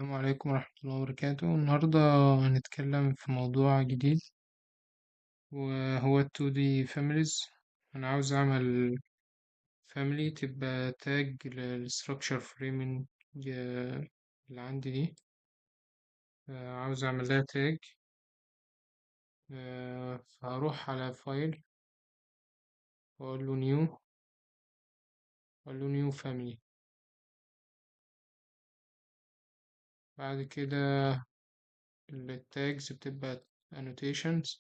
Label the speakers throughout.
Speaker 1: السلام عليكم ورحمة الله وبركاته. النهاردة هنتكلم في موضوع جديد، وهو ال 2D families. أنا عاوز أعمل family تبقى tag لل structure framing اللي عندي دي. عاوز أعمل لها tag، فهروح على file وأقول له new، وأقول له new family. بعد كده ال tags بتبقى annotations،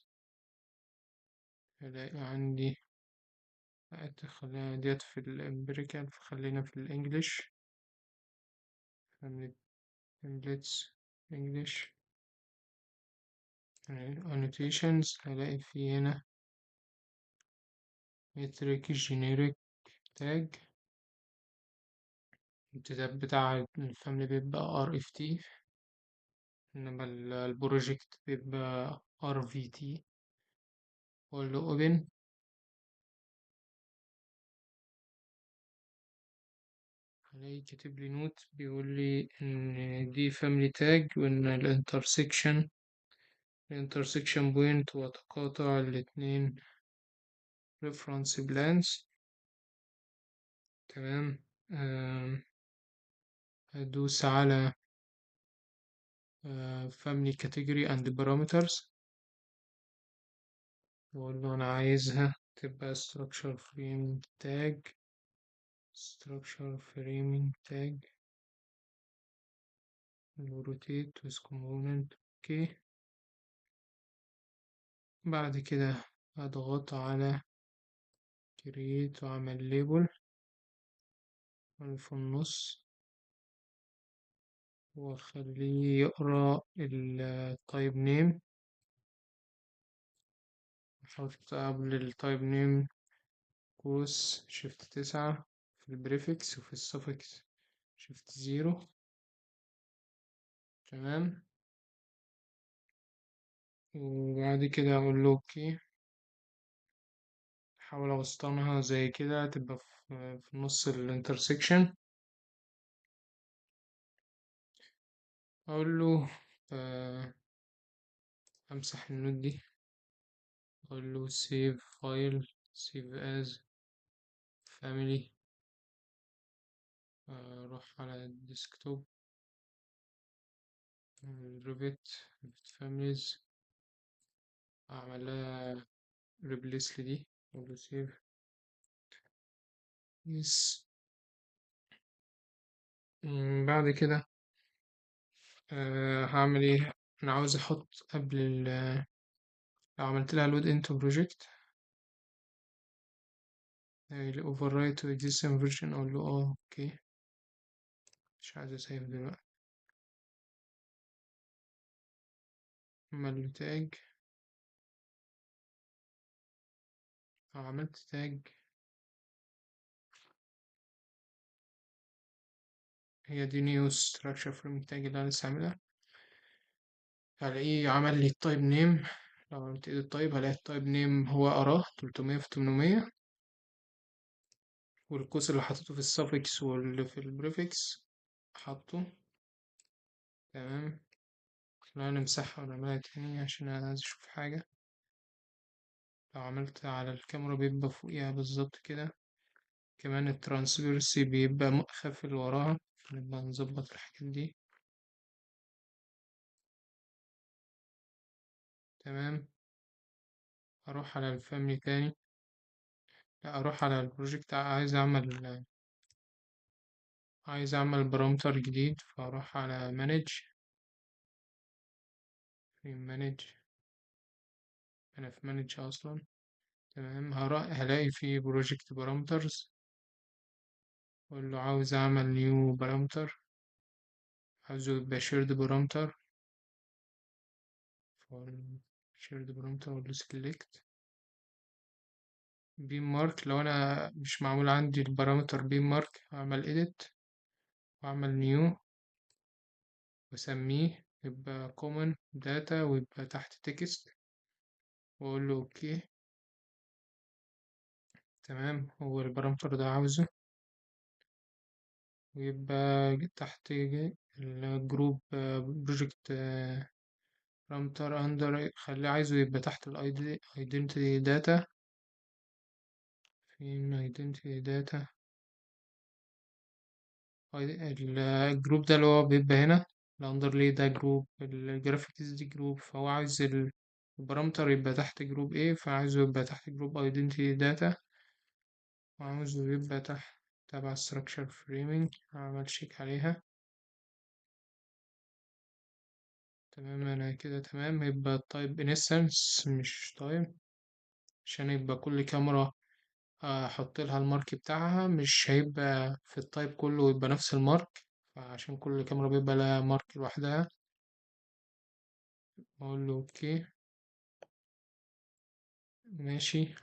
Speaker 1: هلاقي عندي خلينا ديت في الامريكان، فخلينا في ال English family templates English annotations. هلاقي في هنا metric generic tag، الامتداد بتاع ال family بيبقى RFT، انما ال project بيبقى RVT. اقول له open. هلاقي كاتب لي note بيقول لي ان دي family tag، وان ال intersection point وتقاطع الاتنين reference planes. تمام. هدوس على family category and parameters، واقول له انا عايزها تبقى structure frame tag، structure framing tag، rotate with component. okay. بعد كده اضغط على create واعمل label في النص، واخليه يقرا ال type name. احط قبل ال type name قوس shift 9 في ال prefix، وفي ال suffix shift 0. تمام. وبعد كده اقول له okay. احاول اوسطنها زي كده تبقى في نص ال intersection. اقول له، امسح ال note دي، اقول له save file، save as family. اروح على ال desktop، Revit، Revit families، اعمل لها replace لدي، اقول له save yes. بعد كده، هعمل ايه؟ انا عاوز احط قبل لو عملت لها load into project، ال overwrite to existing version، اقول له okay، مش عايز اسيب دلوقتي. اعمل له tag. لو عملت tag هي دي new structure frame tag اللي انا لسه عاملها، هلاقيه عمل لي ال type name. لو عملت edit type هلاقي ال type name هو قراه 300 في 800، والقوس اللي حاطته في ال suffix واللي في ال prefix حاطه. تمام. خلينا نمسحها ونعملها تاني عشان انا عايز اشوف حاجة. لو عملت على الكاميرا بيبقى فوقيها بالظبط كده. كمان ال transparency بيبقى مخفي اللي وراها، نبقى نظبط الحاجات دي. تمام. اروح على ال family تاني، لا اروح على ال project. عايز اعمل parameter جديد، فاروح على manage، في manage، انا في manage اصلا. تمام. هلاقي في project parameters، اقول له عاوز اعمل new parameter، عاوزه يبقى shared parameter، shared parameter، اقول له select beam mark. لو انا مش معمول عندي ال parameter beam mark، اعمل edit واعمل new واسميه يبقى common data ويبقى تحت text، واقول له okay. تمام. هو ال parameter ده عاوزه ويبقى تحت ال group project parameter under، خليه عايزه يبقى تحت ال identity data. فين identity data؟ ال group ده اللي هو بيبقى هنا ال underlay ده group، ال graphics دي group، فهو عايز ال parameter يبقى تحت group ايه، فعايزه يبقى تحت group identity data، وعاوزه يبقى تحت تبع structure framing. هعمل check عليها. تمام، انا كده تمام. يبقى type instance مش type، عشان يبقى كل كاميرا احط لها ال mark بتاعها، مش هيبقى في ال type كله يبقى نفس ال mark، فعشان كل كاميرا بيبقى لها mark لوحدها. اقول له okay ماشي.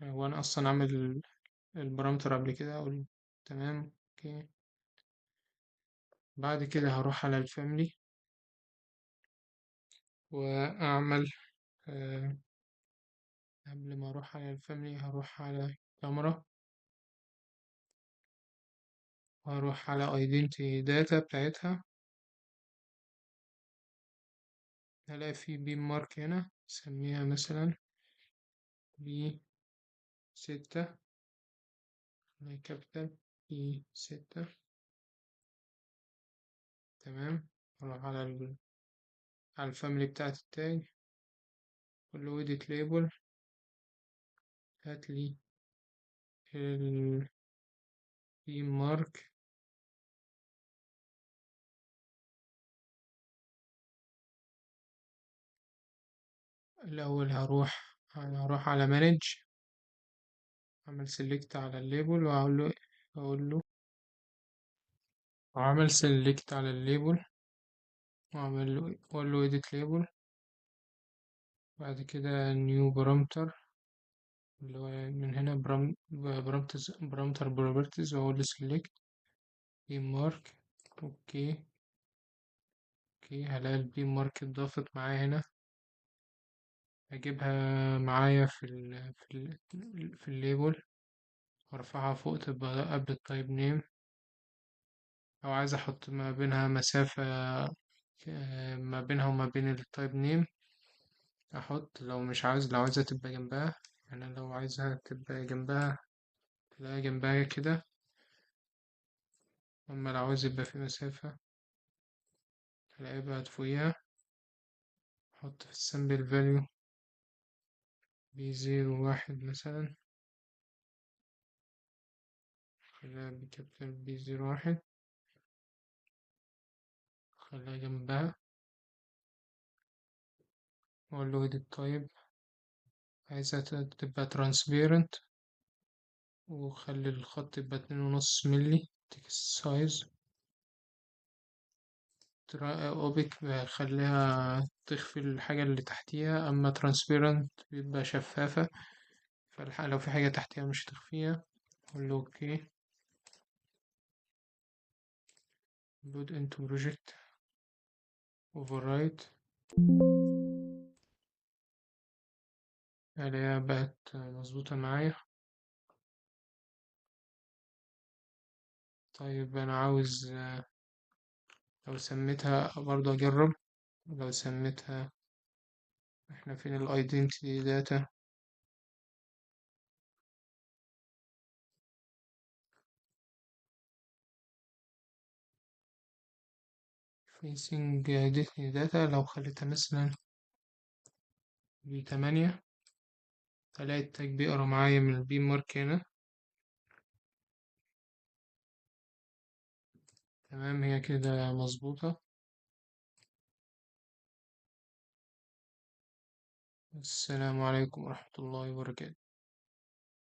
Speaker 1: وانا اصلا عامل ال parameter قبل كده، اقول تمام okay. بعد كده هروح على ال family واعمل، قبل ما اروح على ال family هروح على كاميرا، وهروح على identity data بتاعتها، هلاقي في beam mark هنا، سميها مثلا B 6، capital B 6. تمام، هروح على ال family بتاعت ال tag، اقول له edit label، هات لي ال beam mark. الأول هروح على manage، أعمل select على ال label وأقول له، أقول له أعمل select على ال label وأعمل له، أقول له edit label، بعد كده new parameter اللي هو من هنا parameter properties، وأقول له select beam mark. okay okay، هلاقي ال beam mark اتضافت معايا هنا، هجيبها معايا في ال label وارفعها فوق تبقى قبل ال type name، او عايز احط ما بينها مسافة، ما بينها وما بين ال type name احط، لو مش عاوز، لو عايزها تبقى جنبها، يعني لو عايزها تبقى جنبها تلاقيها جنبها كده، اما لو عاوز يبقى في مسافة تلاقيها بقت فوقيها. احط في ال sample value B zero واحد مثلا، خليها ب capital B zero واحد، خليها جنبها، واقول له edit type، عايزها تبقى transparent، وخلي الخط يبقى 2.5 ملي، text size opaque خليها تخفي الحاجة اللي تحتيها، أما transparent بيبقى شفافة، فالحق لو في حاجة تحتيها مش هتخفيها. أقول له okay، load into project، overwrite، الاقيها بقت مظبوطة معايا. طيب أنا عاوز لو سميتها برضه أجرب، لو سميتها احنا فين ال identity data، facing identity data، لو خليتها مثلا ب8 هلاقي ال tag بيقرا معايا من ال beam mark هنا. تمام، هي كده مظبوطة. السلام عليكم ورحمة الله وبركاته.